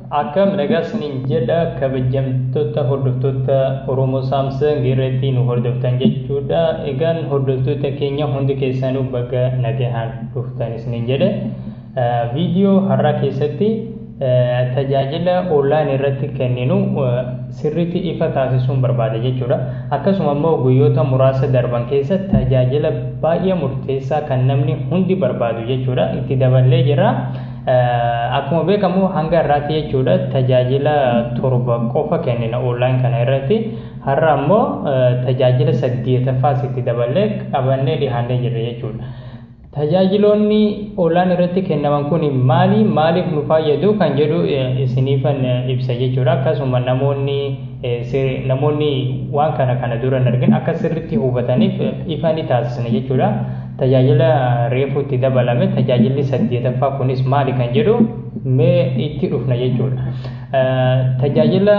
Akkam nagaa isiniin jedha, kabajamtoota hordoftoota Oromoo Saamsang irratti nu hordoftan jechuudha. Egaan hordoftoota keenya hundi keessanuu baga nagahaan dhuftan isiniin jedhe. Viidiyoo har'aa keessatti tajaajila online irratti kenninu sirriitti ifa taasisuun barbaada jechuudha. Akkasuma immoo guyyoota muraasa darban keessa tajaajila baay'ee murteessaa kan namni hundi barbaadu jechuudha. Itti daballee jira. Akkuma beekamu hanga har'aatti jechuudha tajaajila 7 qofa kennina online kana irratti. Har'a ammoo tajaajila 8ffaas itti daballee qabannee dhiyaannee jirra jechuudha. Tajaajiloonni online irratti kennaman kun maali? Maaliif nu fayyadu kan jedhu isiniifan ibsa jechuudha. Akkasuma namoonni waan kana dura hin argin akka sirriitti hubataniif ifa ni taasisna jechuudha. Tajaajila reefu itti dabalame tajaajilli 8ffaa kunis maali kan jedhu mee itti dhufna jechuudha. Tajaajila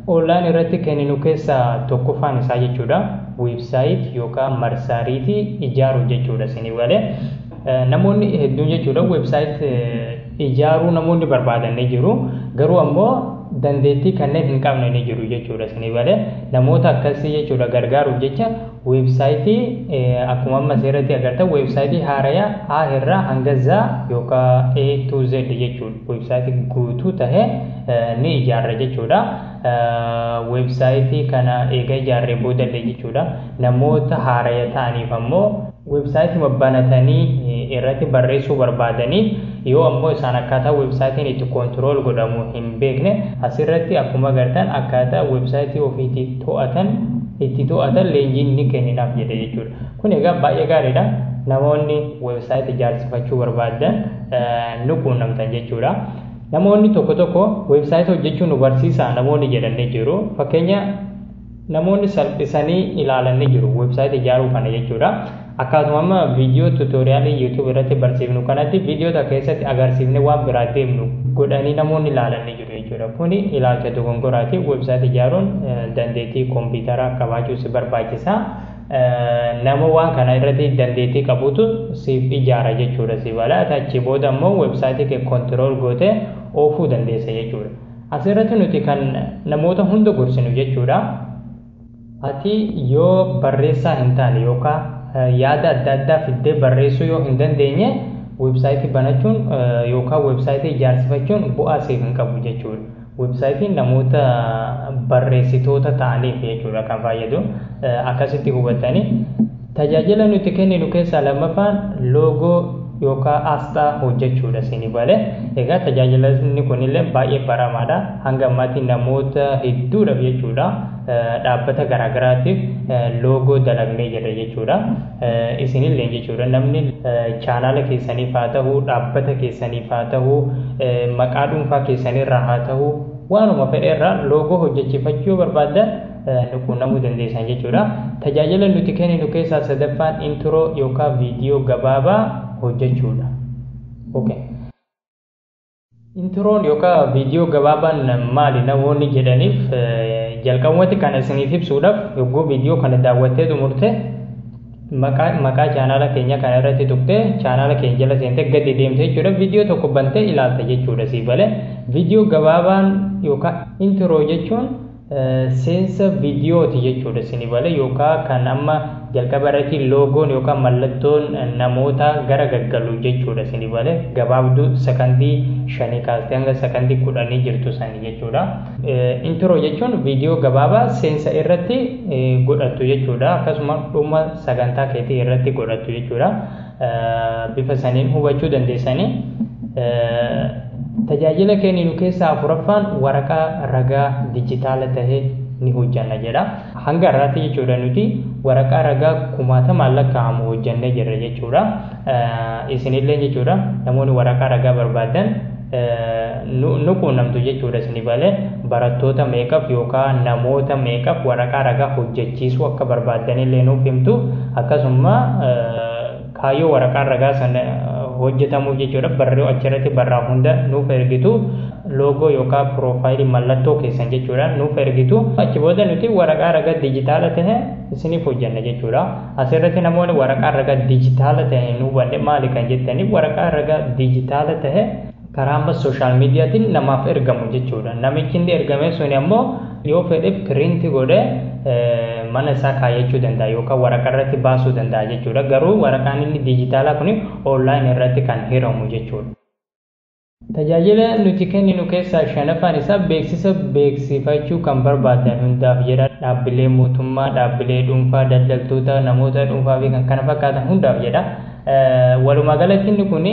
online irratti kenninu keessaa tokkoffaan isaa jechuudha. Website yookaan marsaariitii ijaaruu jechuudha isinii galee. Namoonni hedduun jechuudha website ijaaruu namoonni barbaadan ni jiru. Garuu ammoo dandeettii kanneen hin qabne ni jiru jechuudha isinii galee. Namoota akkasii jechuudha gargaaruuf jecha websaayitii akkuma amma asirratti agartan websaayitii haarayaa A irraa hanga Z yookaan A to Z jechuudha. Websaayitii guutuu tahee ni ijaarra jechuudha. Websaayitii kana eega ijaarree boodallee jechuudha. Namoota haaraya ta'aniif ammoo websaayitii banatanii irratti barreessuu barbaadaniif yoo ammoo isaan akkaataa websaayitiin itti control godhamu hin beekne asirratti akkuma agartan akkaataa websaayitii ofiitti to'atan itti to'atan leenjiin ni kenninaaf jedhe jechuudha. Kun egaa baay'ee gaariidha. Namoonni websaayitii ijaarsifachuu barbaadan nu quunnamtan jechuudha. Namoonni tokko tokko websaayitii hojjechuu nu barsiisaa namoonni jedhan ni jiru. Fakkeenya namoonni salphisanii ilaalan ni jiru websaayitii ijaaruu kana jechuudha. Akkasuma amma viidiyoo tuutoriyaalii YouTube irratti barsiifnu kanatti viidiyoota keessatti agarsiifnee waan biraa deemnu godhanii namoonni ilaalan ni jiru jechuudha. Kuni ilaalcha dogongoraati. Websaayitii ijaaruun dandeettii kompiitaraa qabaachuu si barbaachisa. Nama waan kana irratti dandeettii qabutu siif ijaara jechuudha si bala. Achi booda immoo websaayitii kee control gootee oofuu dandeessa jechuudha. Asirratti nuti kan namoota hunda gorsinu jechuudha. Ati yoo barreessaa hin taane yookaan yaada adda addaa fiddee barreessuu yoo hin dandeenye websaayitii banachuun yookaan websaayitii ijaarsifachuun bu'aa siif hin qabu jechuudha. Websaayitiin namoota barreessitoota ta'aniif jechuudha kan fayyadu. Akkasitti hubatanii tajaajila nuti kenninu keessaa lammaffaan loogoo yookaan asxaa hojjechuudha isinii balee. Egaa tajaajilli kunillee baay'ee baramaadha. Hanga ammaatti namoota hedduudhaaf jechuudha dhaabbata garaagaraatiif loogoo dalagnee jirra jechuudha. Isinillee jechuudha namni chaanaala keessaniif haa ta'u, dhaabbata keessaniif haa ta'u, maqaa dhuunfaa keessanirraa haa ta'u, waanuma fedheerraa loogoo hojjechiifachuu barbaaddan nu quunnamuu dandeessan jechuudha. Tajaajila nuti kenninu keessaa sadaffaan intiroo yookaan viidiyoo gabaabaa hojjechuudha. Okay. Intiroon yookaan viidiyoo gabaabaan maali namoonni jedhaniif jalqabumatti kan isiniif ibsuudhaaf yogguu viidiyoo kana daawwattee xumurte maqaa chaanaala keenya kana irratti tuqxee chaanaala keenya jala seentee gadi deemte jechuudha. Viidiyoo tokko bantee ilaalta jechuudha siif galee. Viidiyoo gabaabaan yookaan intiroo jechuun seensa viidiyooti jechuudha isinii galee yookaan kan amma jalqaba irratti loogoon yookaan mallattoon namoota gara gaggalu jechuudha isinii galee gabaabduu sakandii 5 kaastee hanga sakandii 10 jirtu sanii jechuudha. Intiroo jechuun viidiyoo gabaabaa seensa irratti godhattu jechuudha. Akkasuma dhuma sagantaa keetii irratti godhattu jechuudha. Bifa saniin hubachuu dandeessanii. Tajaajila kenninu keessaa afuraffaan waraqaa ragaa dijitaala tahee ni hojjanna jedha. Hanga har'aatti jechuudha nuti waraqaa ragaa kumaatamaan lakkaa'amu hojjannee jirra jechuudha. Isinillee jechuudha namoonni waraqaa ragaa barbaadan nu quunnamtu jechuudha isinii balee barattoota meeqaaf yookaan namoota meeqaaf waraqaa ragaa hojjechiisuu akka barbaadanillee nuuf himtu. Akkasuma kaayyoo waraqaa ragaa sana hojjetamuuf jechuudha barree achirratti barraa hunda nuuf ergitu loogoo yookaan piroofaayilii mallattoo keessan jechuudha nuuf ergitu. Achi booda nuti waraqaa ragaa dijitaala ta'e isiniif hojjenna jechuudha. Asirratti namoonni waraqaa ragaa dijitaala ta'e nu hubanne maali kan jettaniif waraqaa ragaa dijitaala ta'e Karaa amma social mediaatiin namaaf ergamu jechuudha. Namichi inni ergame sun ammoo yoo fedhe print godhee mana isaa kaayyachuu danda'a yookaan waraqaa irratti baasuu danda'a jechuudha. Garuu waraqaan inni diijitaalaa kun online irratti kan hiramu jechuudha. Tajaajila nuti kenninu keessaa shanaffaan isaa beeksisa beeksifachuu kan barbaadan hundaaf jedha. Dhaabbilee mootummaa, dhaabbilee dhuunfaa, daldaltoota, namoota dhuunfaa fi kan kana fakkaatan hundaaf jedha. Walumaa galatti inni kun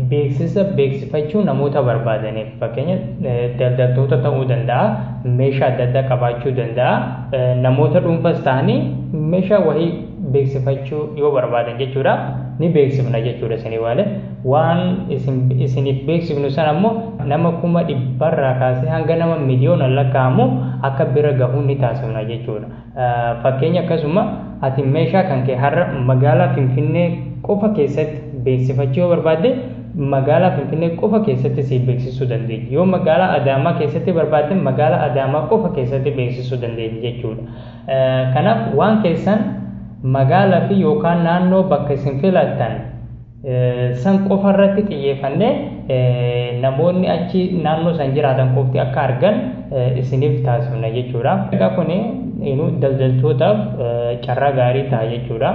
beeksisa beeksifachuu namoota barbaadaniif, fakkeenya daldaltoota ta'uu danda'a, meeshaa adda addaa qabaachuu danda'a, namoota dhuunfaas ta'anii meeshaa wahii beeksifachuu yoo barbaadan jechuudha, ni beeksifna jechuudha. Isinii waale waan isiniif beeksifnu sana ammoo nama 100,000rraa kaasee hanga nama miliyoona lakkaa'amu akka bira gahuu ni taasifna jechuudha. Fakkeenya akkasuma ati meeshaa kan kee har'a magaalaa Finfinnee qofa keessatti beeksifachuu yoo barbaadde, magaalaa Finfinnee qofa keessatti siif beeksisuu dandeenya. Yoo magaalaa Adaamaa keessatti barbaadde, magaalaa Adaamaa qofa keessatti beeksisuu dandeenya jechuudha. Kanaaf waan keessan magaalaa fi yookaan naannoo bakka isin filattan san qofa irratti xiyyeeffannee namoonni achi naannoo san jiraatan qofti akka argan isiniif taasifna jechuudha. Egaa kun daldaltootaaf carraa gaarii ta'a jechuudha.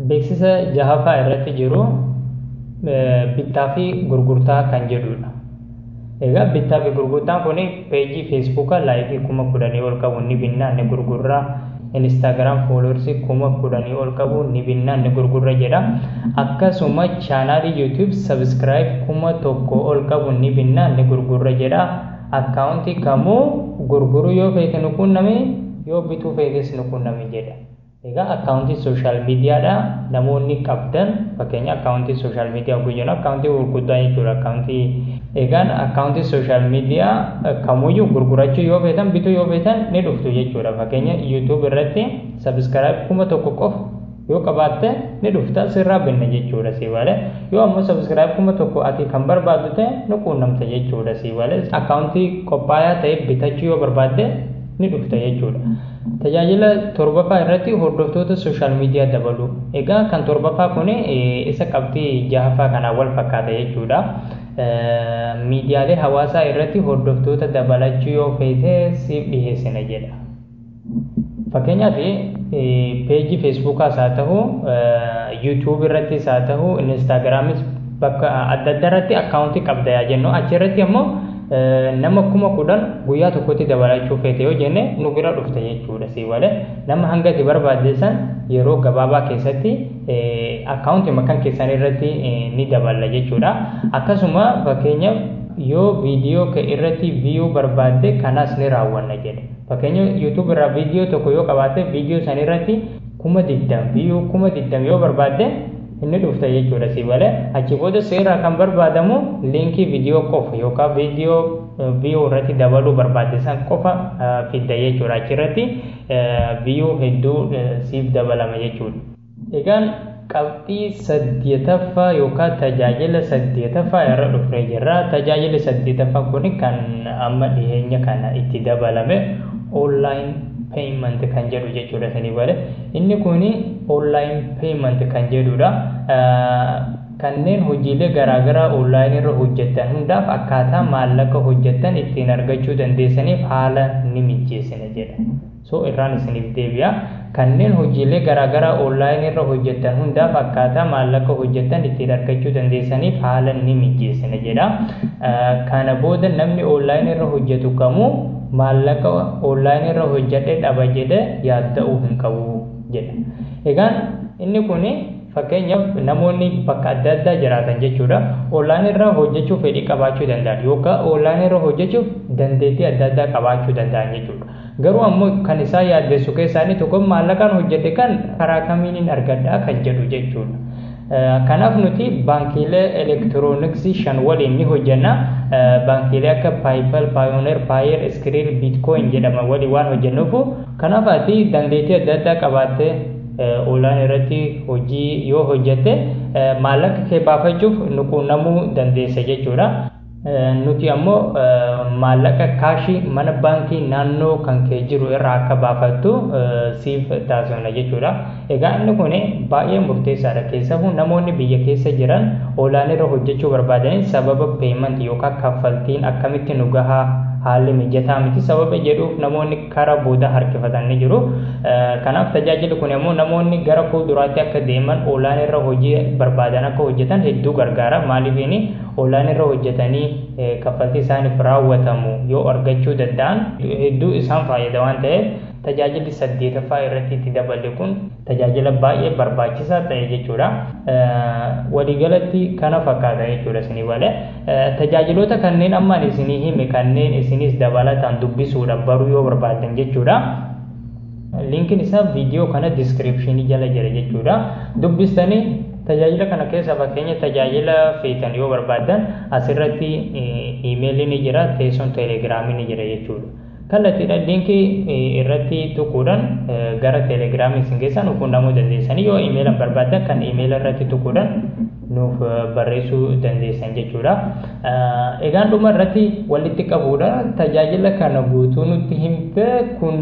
Beeksisa jahaffaa irratti jiru bittaa fi gurgurtaa kan jedhudha. Egaa bittaa fi gurgurtaan kun peejii Feesbuukaa like 10,000 ol qabu ni binnaa, ni gurgurraa. Instagram followersii 10,000 ol qabu ni binnaa, ni gurgurra jedha. Akkasuma chaanaalii YouTube subscribe 1,000 ol qabu ni binnaa, ni gurgurra jedha. Akkaawuntii kamuu gurguruu yoo feete nu quunnami, yoo bituu feetes nu quunnami jedha. Egaa akkaawuntii social mediaadha namoonni qabdan, fakkeenya akkaawuntii social media oguu jennu akkaawuntii gurguddaa jechuudha. Akkaawuntii egaan akkaawuntii social media kamuyyuu gurgurachuu yoo feetan, bituu yoo feetan ni dhuftu jechuudha. Fakkeenya YouTube irratti subscribe 1,000 qofa yoo qabaatte ni dhufta, sirraa binna jechuudha sii malee. Yoo ammoo subscribe 1,000 ati kan barbaaddu ta'e ni quunnamta jechuudha sii malee. Akkaawuntii qophaayaa ta'e bitachuu yoo barbaadde ni dhufta jechuudha. Tajaajila torbaffaa irratti hordoftoota social media dabaluu. Egaa kan torbaffaa kun isa qabxii jahaffaa kanaan wal fakkaata jechuudha. Miidiyaalee hawaasaa irratti hordoftoota dabalachuu yoo feete siif dhiheessina jedha. Fakkeenyaaf peejii Feesbuukaas haa ta'u, YouTube irrattis haa ta'u, Instagraamis bakka adda addaa irratti akkaawuntii qabda yaa jennu, achirratti ammoo nama 10,000 guyyaa tokkotti dabalachuu feete yoo jenne nu bira dhufte jechuudha sii malee. Nama hanga itti barbaadde san yeroo gabaabaa keessatti akkaawuntii makan keessan irratti ni daballa jechuudha. Akkasuma fakkeenyaaf yoo viidiyoo kee irratti view barbaadde kanas ni raawwanna jedha. Fakkeenya YouTube irraa viidiyoo tokko yoo qabaatte, viidiyoo san irratti 20,000 view 20,000 yoo barbaadde inni dhufta jechuudha si malee. Achi booda seerraa kan barbaadamu liinkii viidiyoo qofa yookaan viidiyoo view irratti dabaluu barbaadde san qofa fidda jechuudha. Achirratti view hedduu siif dabalama jechuudha. Egaan qabxii saddeetaffaa yookaan tajaajila saddeetaffaa irra dhufnee jirra. Tajaajilli saddeetaffaa kun kan amma dhiyeenya kana itti dabalame online payment kan jedhu jechuudha sanii malee. Inni kun online payment kan jedhudha. Kanneen hojiilee garaagaraa online irra hojjetan hundaaf akkaataa maallaqa hojjetan ittiin argachuu dandeessaniif haala ni mijeessina jedha. So irraan isiniif deebi'a. Kanneen hojiilee garaagaraa online irra hojjetan hundaaf akkaataa maallaqa hojjetan ittiin argachuu dandeessaniif haala ni mijeessina jedha. Kana booda namni online irra hojjetu kamuu maallaqa online irra hojjedhee dhaba jedhee yaadda'uu hin qabu jedha. Egaan inni kun fakkeenyaaf namoonni bakka adda addaa jiraatan jechuudha. Online irra hojjechuuf fedhii qabaachuu danda'an yookaan online irra hojjechuuf dandeettii adda addaa qabaachuu danda'an jechuudha. Garuu ammoo kan isaan yaaddessu keessaa inni tokko maallaqaan hojjedhe kan karaa kamiin argadhaa kan jedhu jechuudha. Kanaaf nuti baankiilee elektirooniksii 5 waliin ni hojjenna. Baankiilee akka PayPal, Payoneer, Payeer, Skrill, Bitcoin jedhaman waliin waan hojjennuuf, kanaaf ati dandeettii adda addaa qabaattee online irratti hojii yoo hojjette maallaqa kee baafachuuf nu quunnamuu dandeessa jechuudha. Nuti ammoo maallaqa kaashii mana baankii naannoo kan kee jiru irraa akka baafattu siif taasifna jechuudha. Egaa inni kun baay'ee murteessaadha. Keessafuu namoonni biyya keessa jiran online irra hojjechuu barbaadanii sababa payment yookaan kaffaltiin akkamitti nu gahaa, haalli mijataa miti sababa jedhuuf namoonni karaa booda harkifatan ni jiru. Kanaaf tajaajilli kun immoo namoonni gara fuulduraatti akka deeman, online irra hojii barbaadan akka hojjetan hedduu gargaara. Maaliif online irra hojjetanii kaffaltii isaaniif raawwatamu yoo argachuu danda'an hedduu isaan fayyada waan ta'eef, tajaajilli saddeetaffaa irratti itti daballe kun tajaajila baay'ee barbaachisaa ta'e jechuudha. Waliigalatti kana fakkaata jechuudha isinii malee. Tajaajiloota kanneen ammaan isinii hime kanneen isinis dabalataan dubbisuudhaaf baruu yoo barbaaddan jechuudha. Linkiin isaa viidiyoo kana description jala jira jechuudha. Dubbistanii tajaajila kana keessa fakkeenya tajaajila feetan yoo barbaaddan asirratti iimeelii ni jira, teessoon teelegiraamii ni jira jechuudha. Kallattiidhaan linkii irratti tuquudhaan gara teelegiraamii isin geessan quunnamuu dandeessanii, yoo iimeela barbaaddan kan iimeela irratti tuquudhaan nuuf barreessuu dandeessan jechuudha. Egaan dhuma irratti walitti qabuudha, tajaajila kana guutuu nutti himte kun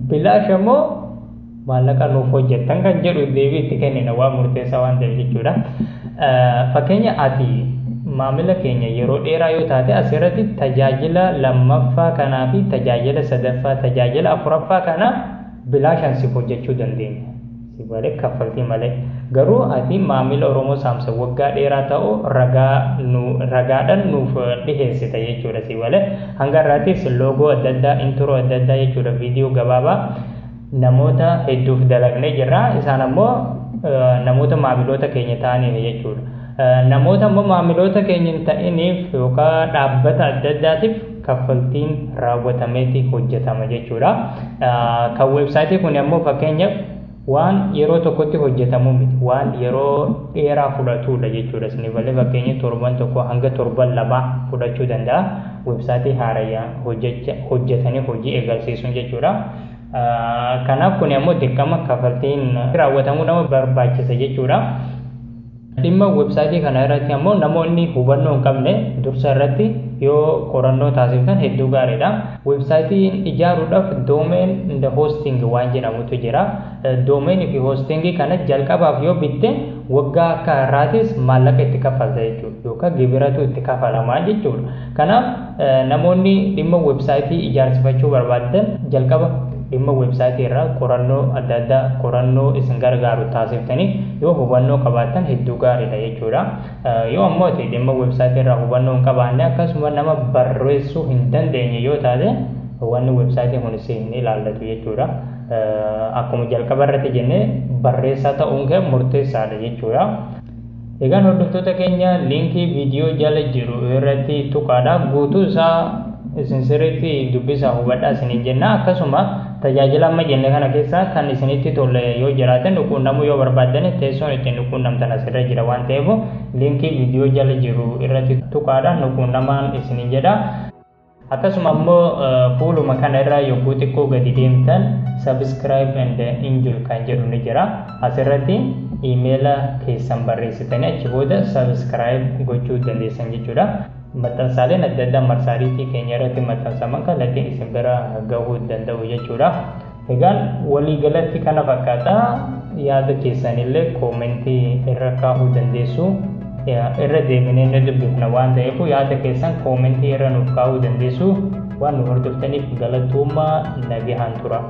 bilaasha moo maallaqa nuuf hojjettan kan jedhu deebii itti kennina, waan murteessaa waan ta'eef jechuudha. Fakkeenya ati maamila keenya yeroo dheeraa yoo taate, asirratti tajaajila lammaffaa kanaa fi tajaajila sadaffaa, tajaajila afuraffaa kana bilaashaan siif hojjechuu dandeenya. Si malee, kaffaltii malee. Garuu ati maamila Oromoo Saamsa waggaa dheeraa ta'u ragaa nu ragaadhaan nuuf dhiheessita jechuudha si malee. Hanga irraattis loogoo adda addaa, intro adda addaa jechuudha, viidiyoo gabaabaa namoota hedduuf dalagnee jirra. Isaan ammoo namoota maamiloota keenya ta'aniif jechuudha. Namoota ammoo maamiloota keenya hin ta'iniif yookaan dhaabbata adda addaatiif kaffaltiin raawwatameeti hojjetama jechuudha. Kan weebsaayitii kun ammoo fakkeenyaaf waan yeroo tokkotti hojjetamuu miti, waan yeroo dheeraa fudhatudha jechuudha. Isin malee fakkeenya torban 1 hanga torban 2 fudhachuu danda'a. Weebsaayitii haarayyaa hojjetanii hojii eegalsiisuun jechuudha. Kanaaf kun ammoo dirqama kaffaltiin raawwatamuu nama barbaachisa jechuudha. Dhimma weebsaayitii kana irratti ammoo namoonni hubannoo hin qabne dursa irratti yoo qorannoo taasiftan hedduu gaariidha. Weebsaayitiin ijaaruudhaaf domain and hosting waan jedhamutu jira. Domain fi hostingii kana jalqabaaf yoo bitte waggaa akka har'aatis maallaqa itti kaffalta jechuudha yookaan gibiratu itti kafalamaa jechuudha. Kanaaf namoonni dhimma weebsaayitii ijaarsifachuu barbaadan jalqaba dhimma weebsaayitii irraa qorannoo adda addaa, qorannoo isin gargaaru taasiftanii yoo hubannoo qabaattan hedduu gaariidha jechuudha. Yoo ammoo dhimma weebsaayitii irraa hubannoo hin qabaanne, akkasuma nama barreessuu hin dandeenye yoo taate, wanni weebsaayitii kun isin hin ilaallatu jechuudha. Akkuma jalqaba irratti jennee barreessaa ta'uun kee murteessaadha jechuudha. Egaan hordoftoota keenya, liinkii viidiyoo jala jiru irratti tuqaadha. Guutuu isaa isin sirriitti dubbisaa hubadhaa isiniin jenna. Akkasuma tajaajila amma jenne kana keessaa kan isinitti tole yoo jiraatan, quunnamuu yoo barbaaddan, teessoon ittiin quunnamtan asirra jira waan ta'eef liinkii viidiyoo jala jiru irratti tuqaadha nu quunnamaan isiniin jedha. Akkasuma immoo fuuluma kana irra yogguu xiqqoo gadi deemtan "subscribe and enjoy" kan jedhu ni jira. Asirratti iimeela keessan barreessitanii achi booda subscribe gochuu dandeessan jechuudha. Maxxansaaleen adda addaa marsariitii keenya irratti maxxansaman kallattiin isin bira gahuu danda'u jechuudha. Egaan waliigalatti kana fakkaata. Yaada keessanillee koomentii irra kaahuu dandeessu. Irra deebinee ni dubbifna waan ta'eef yaada keessan koomentii irra nuuf kaa'uu dandeessu. Waan nu hordoftaniif galatoomaa, nagahaan tura.